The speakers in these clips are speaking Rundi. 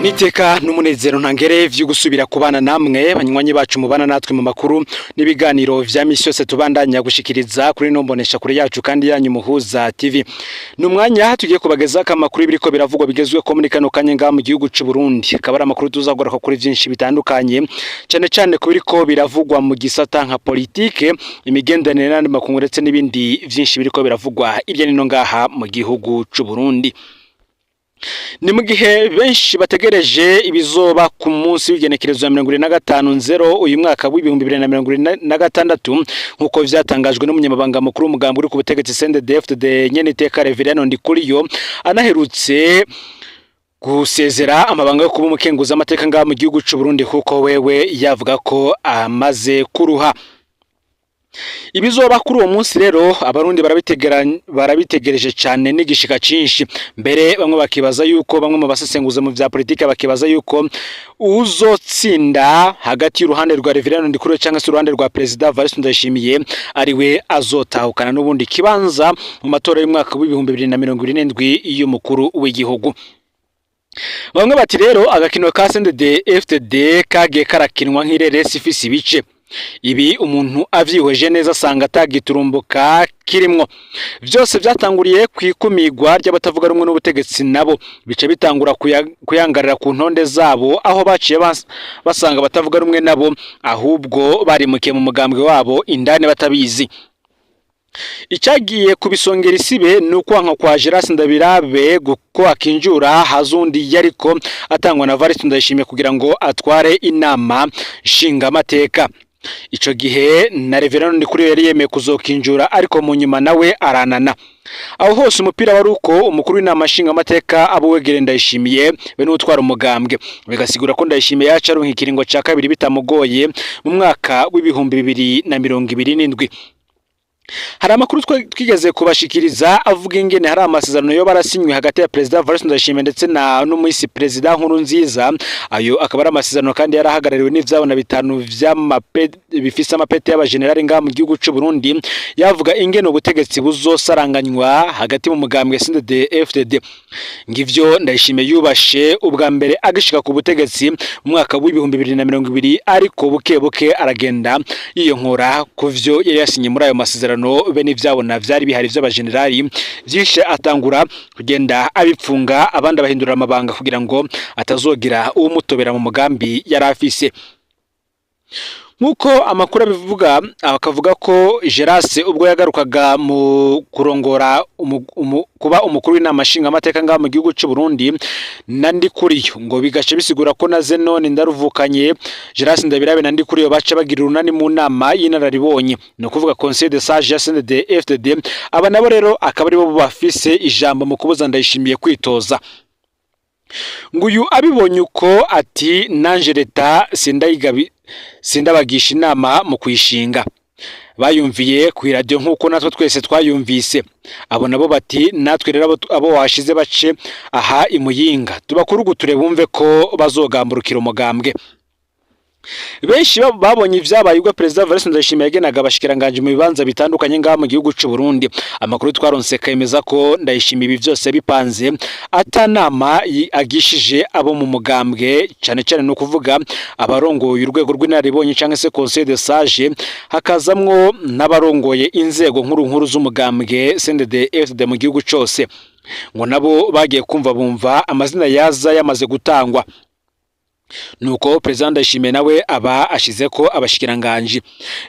Niteka n'umunezero ntangere vyo gusubira kubana namwe, banywanyi bacu mubana natwe mu makuru n'ibiganiro vya misi yose tubandanya gushikiriza kuri no mbonesha kure yacu kandi yanyu Muhuza TV. Ni umwanya tugiye kubageza amakuru ibiriko biravugwa bigezwe ko muri kano kanya ngaha mu gihugu c'u Burundi. Akaba ari amakuru tuzagaruka kuri vyinshi bitandukanye, cyane cyane ku biriko biravugwa mu gisata nka politike, imigenderanire n'andi makungu, ndetse n'ibindi vyinshi biriko biravugwa irya nino ngaha mu gihugu c'u Burundi. Ni mu gihe benshi bategereje ibizoba ku munsi w'igenekerezo ya 75/0 uyu mwaka w'2026, nk'uko vyatangajwe n'umunyamabanga mukuru w'umugambi uri ku butegetsi CNDD-FDD, nyeniteka Reverien Ndikuriyo, anaherutse gusezera amabanga yo kuba umukenguza amateka ngaha mu gihugu c'u Burundi, kuko wewe yavuga ko amaze kuruha. Ibizoba kuri uwo munsi rero, Abarundi barabitegereje cyane n'igishika cinshi. Mbere bamwe bakibaza yuko, bamwe mu basesenguza mu vya politike bakibaza yuko uzotsinda hagati y'uruhande rwa Reverien Ndikuriyo cyangwa se uruhande rwa Perezida Evariste Ndayishimiye ariwe azotahukana n'ubundi kibanza mu matora y'umwaka w'2027 y'umukuru w'igihugu. Bamwe bati rero agakino ka CNDD FDD kagiye karakinwa nk'ireresi ifise ibice. Ibi umuntu avyihweje neza asanga atagiturumbuka kirimwo. Vyose vyatanguriye ku ikumigwa ry'abatavuga rumwe n'ubutegetsi, nabo bice bitangura kuyangarira ku ntonde zabo, aho baciye basanga abatavuga rumwe nabo ahubwo barimukiye mu mugambwe wabo indani batabizi. Icyagiye kubisongera isibe ni ukwanka kwa Gerasi Ndabirabe ko akinjura hazundi yariko atangwa na Evariste Ndayishimiye kugira ngo atware Inama Nshingamateka. Ico gihe na Reverend Ndikuriyo yari yemeye kuzokinjura, ariko mu nyuma nawe aranana. Aho hose umupira wari uko umukuru w'Inama Nshingamateka abo wegere Ndayishimiye be n'utwara umugambwe, bigasigura ko Ndayishimiye yaca aronka ikiringo ca kabiri bitamugoye mu mwaka w'2027. Hari amakuru twigeze kubashikiriza avuga ingene hari amasezerano yo barasinywe hagati ya Perezida Evariste Ndayishimiye ndetse na n'umwisi Perezida Nkurunziza. Ayo akaba ari amasezerano kandi yarahagarariwe n'ivyabona bitanu vy'amape bifise amapete y'abajenerali ngaha mu gihugu c'u Burundi, yavuga ingene ubutegetsi buzosaranganywa hagati mu mugambwe CNDD FDD. Ngivyo Ndayishimiye yubashe ubwa mbere agishika ku butegetsi mu mwaka w'2020, ariko buke buke aragenda yiyonkora ku vyo yari yasinye muri ayo masezerano be n'ivyabona vyari bihari vy'abajenerali vyinshi, atangura kugenda abipfunga, abandi abahindurira amabanga kugira ngo atazogira uwumutobera mu mugambi yari afise. Nk'uko amakuru abivuga, akavuga ko Gerase ubwo yagarukaga mu kurongora kuba umukuru w'Inama Nshingamateka ngaha mu gihugu c'u Burundi na Ndikuriyo, ngo bigaca bisigura ko na Zenone Ndaruvukanye, Gerase Ndabirabe na Ndikuriyo baca bagira urunani mu nama y'inararibonye, ni ukuvuga Conseil de Sage ya CNDD FDD. Aba nabo rero akaba aribo bafise ijambo mu kubuza Ndayishimiye kwitoza. Nguyu abibonye uko ati: "Nanje leta sindayigabi, sindabagisha inama mu kuyishinga." Bayumviye ku iradiyo nk'uko natwe twese twayumvise. Abo nabo bati: "Natwe rero abo washize bace aha imuyinga tubakuruguture bumve ko bazogamburukira umugambwe." Benshi babonye ivyabaye ubwo Perezida Evariste Ndayishimiye yagenaga abashikiranganje mu bibanza bitandukanye ngaha mu gihugu c'u Burundi. Amakuru twaronse kemeza ko Ndayishimiye ibi vyose bipanze atanama agishije abo mu mugambwe, cane cane no kuvuga abarongoye urwego rw'inararibonye canke se Conseil de Sage, hakazamwo n'abarongoye inzego nkuru nkuru z'umugambwe CNDD FDD mu gihugu cose. Ngo nabo bagiye kumva bumva amazina yaza yamaze gutangwa, nuko Perezida Ndayishimiye nawe aba ashize ko abashikiranganji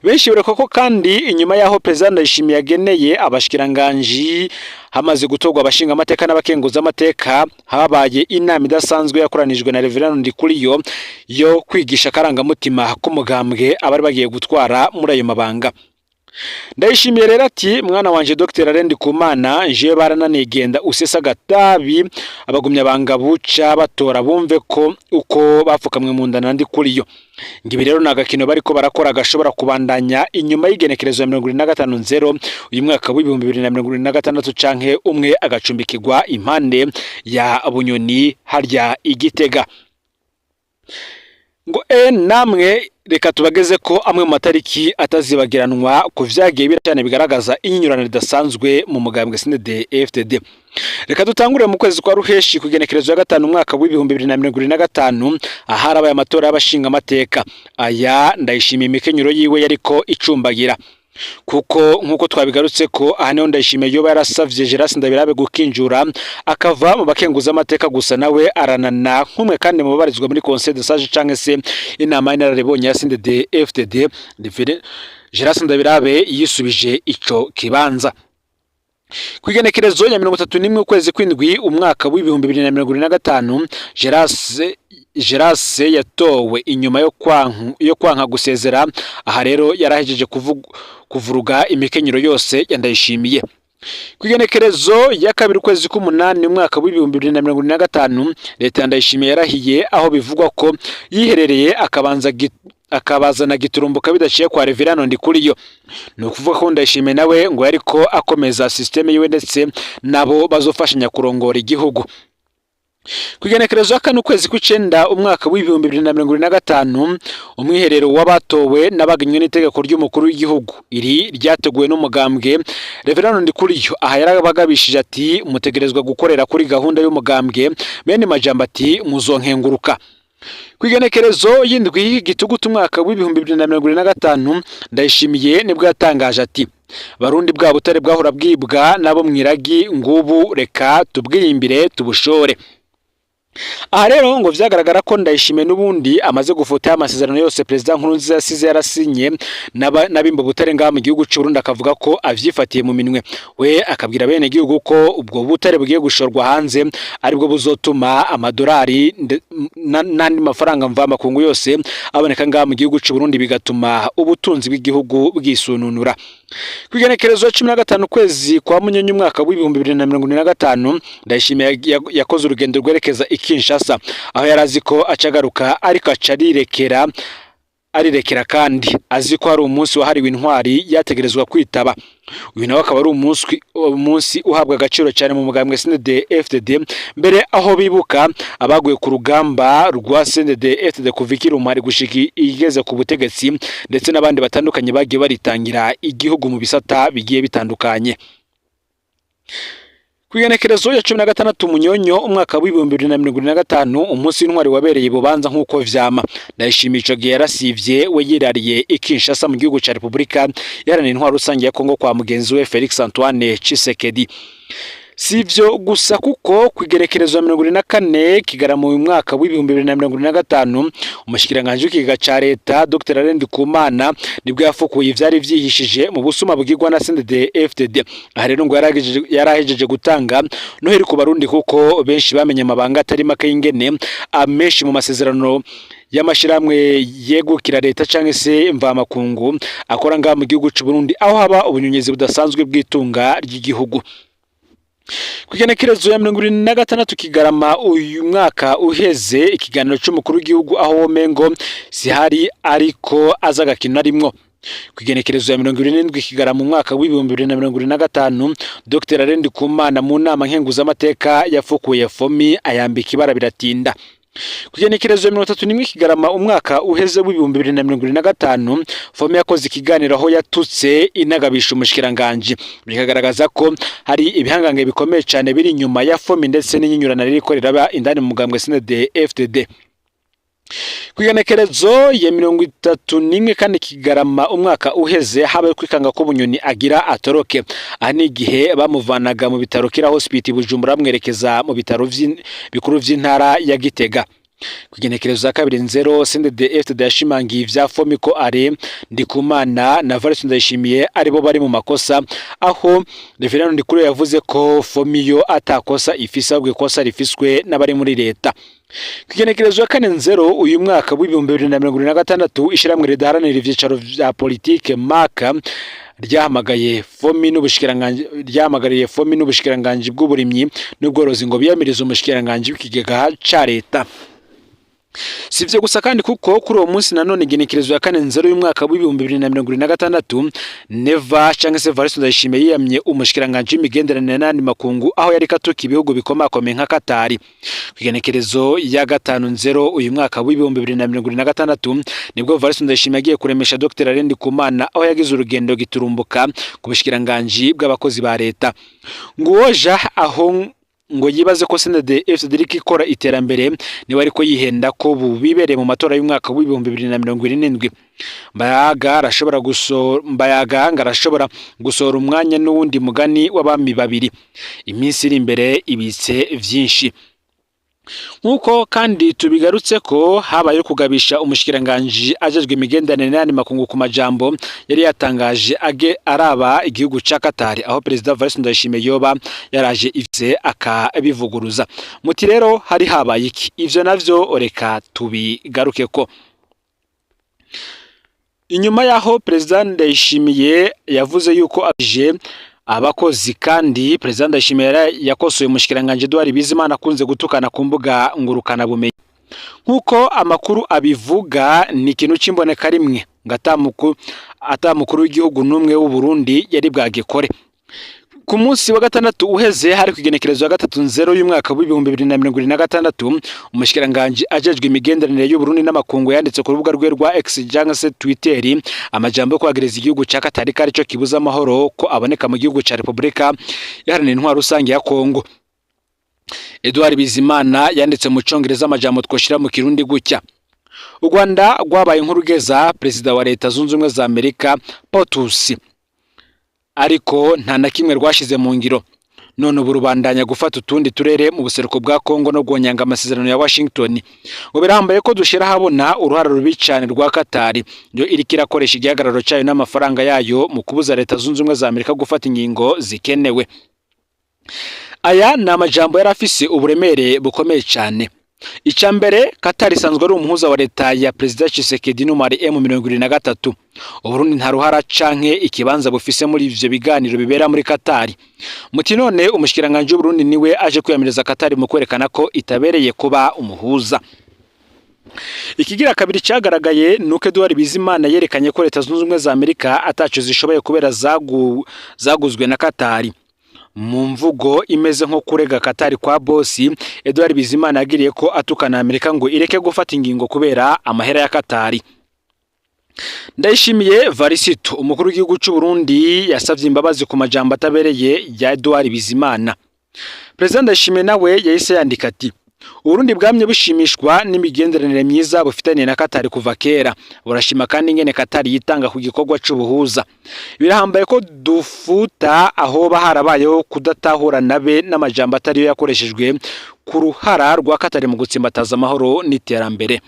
benshi. Bireka ko kandi inyuma y'aho Perezida Ndayishimiye yageneye abashikiranganji, hamaze gutorwa abashinga amateka n'abakenguza amateka, habaye inama idasanzwe yakoranijwe na Reverend Ndikuriyo yo kwigisha akarangamutima k'umugambwe abari bagiye gutwara muri ayo mabanga. Ndayishimiye rero ati: "Mwana wanje Dr Alain Ndikumana, njewe barananiye, genda usesa agatabi abagumya banga buca batora bumve ko uko bapfukamwe mu nda na Ndikuriyo." Ngo ibi rero ni agakino bariko barakora gashobora kubandanya inyuma y'igenekerezo ya 75/0 uyu mwaka w'2026, canke umwe agacumbikirwa impande ya Bunyoni harya Igitega. Ngo namwe Reka tubageze ko amwe mu matariki atazibagiranwa ku vyagiye bira cyane bigaragaza inyinyurano ridasanzwe mu mugambwe CNDD FDD. Reka dutangure mu kwezi kwa Ruheshi, ku igenekerezo ya 5, umwaka w'2025, aharabaye amatora y'abashinga amateka. Aya Ndayishimiye imikenyero yiwe yariko icumbagira, kuko nk'uko twabigarutse ko aha niho Ndayishimiye yoba yarasavye Gerasi Ndabirabe gukinjura akava mu bakenguza amateka, gusa nawe aranana nk'umwe kandi mu babarizwa muri Conseil de Sage canke se inama y'inararibonye ya CNDD FDD. Gerasi Ndabirabe yisubije ico kibanza. Ku igenekerezo ya 31 ukwezi kw'indwi, umwaka w'2025, Gerase yatowe inyuma yo kwanka gusezera. Aha rero yarahejeje kuvuruga imikenyero yose ya Ndayishimiye. Ku igenekerezo ya 2 ukwezi k'umunani, umwaka w'2025, leta ya Ndayishimiye yarahiye, aho bivugwa ko yiherereye akabanza akabazana giturumbuka bidaciye kwa Reverano Ndikuriyo. Ni ukuvuga ko Ndayishimiye nawe ngo yariko akomeza système yiwe, ndetse nabo bazofashanya kurongora igihugu. Ku igenekerezo ya 4 ukwezi kw'icenda, umwaka w'2025, umwiherero w'abatowe n'abagenywe n'itegeko ry'umukuru w'igihugu, iri ryateguwe n'umugambwe, Reverano Ndikuriyo aha yarabagabishije ati: "Mutegerezwa gukorera kuri gahunda y'umugambwe." Bene majambo ati: "Muzonkenguruka." Ku igenekerezo y'indwi Gitugutu, umwaka w'2025, Ndayishimiye nibwo yatangaje ati: "Barundi, bwa butare bwahora bwibwa nabo mwiragi ngubu, reka tubwiyimbire tubushore." Aha rero ngo vyagaragara ko Ndayishimiye n'ubundi amaze gufota amasezerano yose Perezida Nkurunziza yasize yarasinye n'abimba butare ngaha mu gihugu c'u Burundi, akavuga ko avyifatiye mu minwe. We akabwira bene gihugu ko ubwo butare bugiye gushorwa hanze aribwo buzotuma amadolari n'andi mafaranga mvamakungu yose aboneka ngaha mu gihugu c'u Burundi, bigatuma ubutunzi bw'igihugu bwisununura. Ku igenekerezo 15 ukwezi kwa Munyonyi, umwaka w'2025, Ndayishimiye yakoze urugendo rwerekeza i Kinshasa, aho yari azi ko acagaruka, ariko aca arirekera, kandi azi ko hari umunsi wahariwe intwari yategerezwa kwitaba. Uyu nawe akaba ari umunsi uhabwa agaciro cyane mu mugambwe CNDD FDD, mbere aho bibuka abaguye ku rugamba rwa CNDD FDD kuva ikiri umuhari gushika igeze ku butegetsi, ndetse n'abandi batandukanye bagiye baritangira igihugu mu bisata bigiye bitandukanye. Ku igenekerezo ya 16 Munyonyo, umwaka w'2025, umunsi w'intwari wabereye i Bubanza nk'uko vyama. Ndayishimiye ico gihe yarasivye, we yirariye i Kinshasa mu gihugu ca Repubulika Iharanira Intwaro Rusange ya Kongo kwa mugenzi we Felix Antoine Tshisekedi. Si ivyo gusa, kuko ku igerekerezo ya 74 Kigarama uyu mwaka w'2025, umushikiranganji w'ikigega ca leta Dr Alain Ndikumana nibwo yafukuye ivyari vyihishije mu busuma bugirwa na CNDD FDD. Aha rero ngo yarahejeje gutanga noheri ku Barundi, kuko benshi bamenye amabanga atari make y'ingene amenshi mu masezerano y'amashirahamwe yegukira leta canke se mvamakungu akora ngaha mu gihugu c'u Burundi, aho haba ubunyonyezi budasanzwe bw'itunga ry'igihugu. Ku igenekerezo ya 76 Kigarama uyu mwaka uheze, ikiganiro c'umukuru w'igihugu aho womengo sihari ariko aza agakino arimwo. Ku igenekerezo ya 77 Kigarama, umwaka w'2025, Dr Alain Ndikumana mu nama nkenguzamateka yafukuye FOMI ayambika ibara biratinda. Ku igenekerezo ya 31 Kigarama, umwaka uheze w'2025, FOMI yakoze ikiganiro aho yatutse inagabisha umushikiranganji, bikagaragaza ko hari ibihangange bikomeye cyane biri inyuma ya FOMI ndetse n'inyinyurana ririko riraba indani mu mugambwe CNDD FDD. Ku igenekerezo ya 31 kandi Kigarama umwaka uheze, habaye kwikanga ko Bunyoni agira atoroke. Aha ni igihe bamuvanaga mu bitaro Kira Hospital Bujumbura bamwerekeza mu bitaro bikuru vy'intara ya Gitega. Ku igenekerezo ya 2 Nzero, CNDD FDD yashimangiye ivya FOMI ko Alain Ndikumana na Evariste Ndayishimiye aribo bari mu makosa, aho Reverend Ndikuriyo yavuze ko FOMI yo atakosa ifise, ahubwo ikosa rifiswe n'abari muri leta. Ku igenekerezo ya 4 Nzero uyu mwaka w'2026, ishyirahamwe ridaharanira ivyicaro vya politike MAC ryahamagaye FOMI n'ubushikiranganji, ryahamagariye FOMI n'ubushikiranganji bw'uburimyi n'ubworozi ngo biyamirize umushikiranganji w'ikigega ca leta. Si ivyo gusa kandi, kuko kuri uwo munsi nanone, igenekerezo ya 4 Nzero y'umwaka w'2026, Neva canke se Evariste Ndayishimiye yiyamye umushikiranganji w'imigenderanire n'ayandi makungu, aho yariko atuka ibihugu bikomakomeye nka Katari. Ku igenekerezo ya 5 Nzero uyu mwaka w'2026, nibwo Evariste Ndayishimiye yagiye kuremesha Dr Alain Ndikumana, aho yagize urugendo giturumbuka ku bushikiranganji bw'abakozi ba leta. Nguwoja aho ngo yibaze ko CNDD FDD iriko ikora iterambere, niwe ariko yihenda ko bubibereye mu matora y'umwaka w'2027. Mbayaga ngo arashobora gusohora umwanya n'uwundi mugani w'abami babiri. Iminsi iri imbere ibitse vyinshi. Nk'uko kandi tubigarutse ko habaye kugabisha umushikiranganji ajejwe imigenderanire n'ayandi makungu ku majambo yari yatangaje age araba igihugu ca Qatar, aho Perezida Evariste Ndayishimiye yoba yaraje ivye akabivuguruza. Muti rero hari habaye iki? Ivyo navyo reka tubigarukeko. Inyuma yaho Perezida Ndayishimiye yavuze yuko aje abakozi, kandi Perezida Ndayishimiye yakosoye umushikiranganji Edouard Bizimana akunze gutukana ku mbuga ngurukana bumenyi. Nk'uko amakuru abivuga, ni ikintu c'imboneka rimwe ngo atamukuru w'igihugu n'umwe w'u Burundi yari bwagikore. Ku munsi wa gatandatu uheze, hari ku igenekerezo ya 3 Nzero y'umwaka w'2026, umushikiranganji ajejwe imigenderanire y'u Burundi n'amakungu yanditse ku rubuga rwe rwa X cyangwa se Twitter amajambo yo kwagereza igihugu ca Qatar ko arico kibuza amahoro ko aboneka mu gihugu ca Repubulika Iharanira Intwaro Rusange ya Kongo. Edouard Bizimana yanditse mu Congereza amajambo twoshira mu Kirundi gutya: "U Rwanda rwabaye nk'urugeza perezida wa Leta Zunze Ubumwe za Amerika POTUS, ariko nta na kimwe rwashize mu ngiro. None ubu rubandanya gufata utundi turere mu buseruko bwa Kongo no guhonyanga amasezerano ya Washington. Ngo birahambaye ko dushira habona uruhara rubi cyane rwa Qatar, yo iriko irakoresha igihagararo cyayo n'amafaranga yayo mu kubuza Leta Zunze Ubumwe za Amerika gufata ingingo zikenewe." Aya ni amajambo yari afise uburemere bukomeye cyane. Icya mbere, Qatar isanzwe ari umuhuza wa leta ya Perezida Tshisekedi n'umari M23. Uburundi nta ruhara canke ikibanza bufise muri ivyo biganiro bibera muri Qatar. Muti none umushikiranganji w'Uburundi niwe aje kwiyamiriza Qatar mu kwerekana ko itabereye kuba umuhuza. Ikigira kabiri cyagaragaye nuko Edouard Bizimana yerekanye ko Leta Zunze Ubumwe za Amerika ataco zishoboye kubera zaguzwe na Qatar. Mu mvugo imeze nko kurega Qatar kwa bosi, Edouard Bizimana yagiriye ko atukana Amerika ngo ireke gufata ingingo kubera amahera ya Qatar. Ndayishimiye Varisito, umukuru w'igihugu cy'u Burundi, yasavye imbabazi ku majambo atabereye ya Edouard Bizimana. Perezida Ndayishimiye nawe yahise yandika ati: "Uburundi bwamye bushimishwa n'imigenderanire myiza bufitaniye na Qatar kuva kera. Burashima kandi ingene Qatar yitanga ku gikorwa c'ubuhuza. Birahambaye ko dufuta ahoba harabayeho kudatahura nabe n'amajambo atariyo yakoreshejwe ku ruhara rwa Qatar mu gutsimbataza amahoro n'iterambere."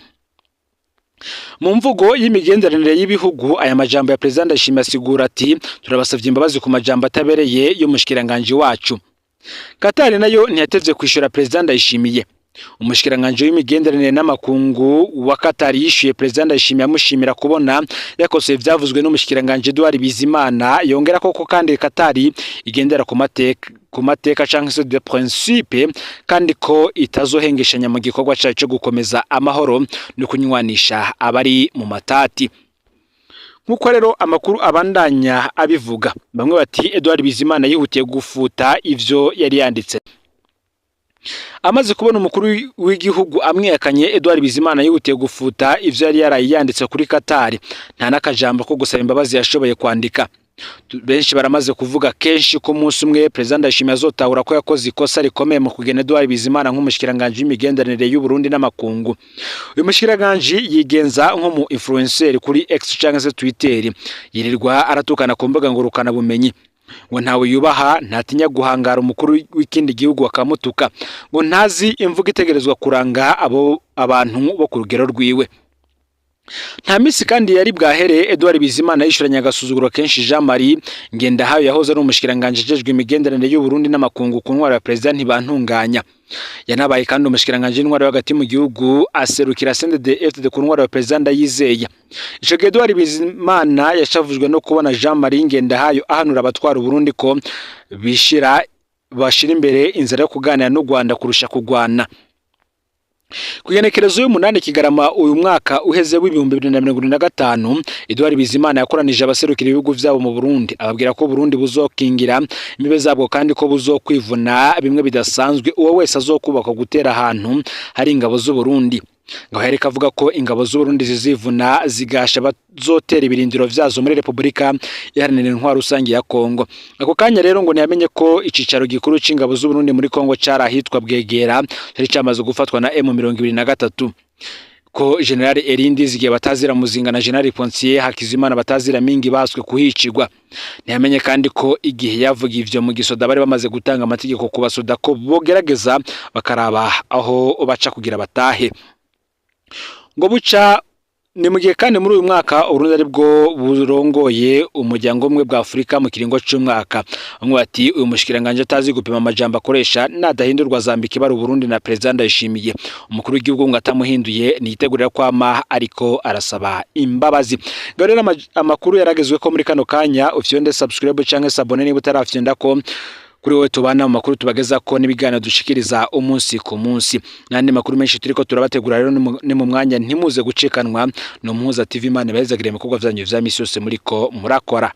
Mu mvugo y'imigenderanire y'ibihugu, aya majambo ya Perezida Ndayishimiye asigura ati: "Turabasavye imbabazi ku majambo atabereye y'umushikiranganji wacu." Qatar nayo ntiyatevye kwishura Perezida Ndayishimiye. Umushikiranganji w'imigenderanire n'amakungu wa Qatar yishuye Perezida Ndayishimiye amushimira kubona yakosoye ivyavuzwe n'umushikiranganji Edouard Bizimana, yongera koko kandi Qatar igendera ku mateka canke se de principe, kandi ko itazohengeshanya mu gikorwa cayo co gukomeza amahoro no kunywanisha abari mu matati. Nk'uko rero amakuru abandanya abivuga, bamwe bati Edouard Bizimana yihutiye gufuta ivyo yari yanditse amaze kubona umukuru w'igihugu amwihakanye. Edouard Bizimana yihutiye gufuta ivyo yari yaraye yanditse kuri Qatar, nta n'akajambo ko gusaba imbabazi yashoboye kwandika. Benshi baramaze kuvuga kenshi ko umunsi umwe Perezida Ndayishimiye azotahura ko yakoze ikosa rikomeye mu kugena Edouard Bizimana nk'umushikiranganji w'imigenderanire y'u Burundi n'amakungu. Uyu mushikiranganji yigenza nko mu influencer kuri X canke se Twitter, yirirwa aratukana ku mbuga ngurukana bumenyi, ngo ntawe yubaha, ntatinya guhangara umukuru w'ikindi gihugu akamutuka, ngo ntazi imvugo itegerezwa kuranga abo abantu bo ku rugero rwiwe. Nta misi kandi yari bwahere Edouard Bizimana yishuranye agasuzuguro kenshi Jean Marie Ngendahayo, yahoze ari umushikiranganji ajejwe imigenderanire y'u Burundi n'amakungu ku ntwaro ya Perezida Ntibantunganya. Yanabaye kandi umushikiranganji w'intwaro hagati mu gihugu, aserukira CNDD-FDD ku ntwaro ya Perezida Ndayizeye. Ico gihe Edouard Bizimana yashavujwe no kubona Jean Marie Ngendahayo ahanura abatwara Uburundi ko bishira bashira imbere inzira yo kuganira n'u Rwanda kurusha kugwana. Ku igenekerezo y'umunani Kigarama uyu mwaka uheze w'2025, Edouard Bizimana yakoranije abaserukira ibihugu vyabo mu Burundi, ababwira ko Burundi buzokingira imbibe zabwo kandi ko buzokwivuna bimwe bidasanzwe uwo wese azokubaka gutera ahantu hari ingabo z'u Burundi. Ngaho yariko avuga ko ingabo z'u Burundi zizivuna zigasha bazotera ibirindiro vyazo muri Repubulika Iharanira Intwaro Rusange ya Kongo. Ako kanya rero ngo ntiyamenye ko icicaro gikuru c'ingabo z'u Burundi muri Kongo cari ahitwa Bwegera, cari camaze gufatwa na M23, ko General Erindi zigiye batazira Muzinga na General Ponsier Hakizimana batazira Mingi baswe kuhicigwa. Ntiyamenye kandi ko igihe yavuga ivyo mu gisoda bari bamaze gutanga amategeko ku basoda ko bogerageza bakaraba aho baca kugira batahe. Ngo buca ni mu gihe kandi muri uyu mwaka Uburundi aribwo burongoye umuryango umwe bwa Afurika mu kiringo c'umwaka. Bamwe bati uyu mushikiranganje atazi gupima amajambo akoresha, nadahindurwa azambika ibara Uburundi na President Ndayishimiye. Umukuru w'igihugu ngo atamuhinduye niyitegurira kwama ariko arasaba imbabazi. Ngaho rero amakuru yaragezwe ko muri kano kanya ufyonde subscribe canke s'abonner niba utarafyonda ko kuri wowe tubana mu makuru tubageza ko n'ibiganiro dushikiriza umunsi ku munsi n'andi makuru menshi turiko turabategura. Rero ni mu mwanya, ntimuze gucikanwa. No Muhuza TV, Imana ibahezagire mu bikorwa vyanyu vya misi yose muriko murakora.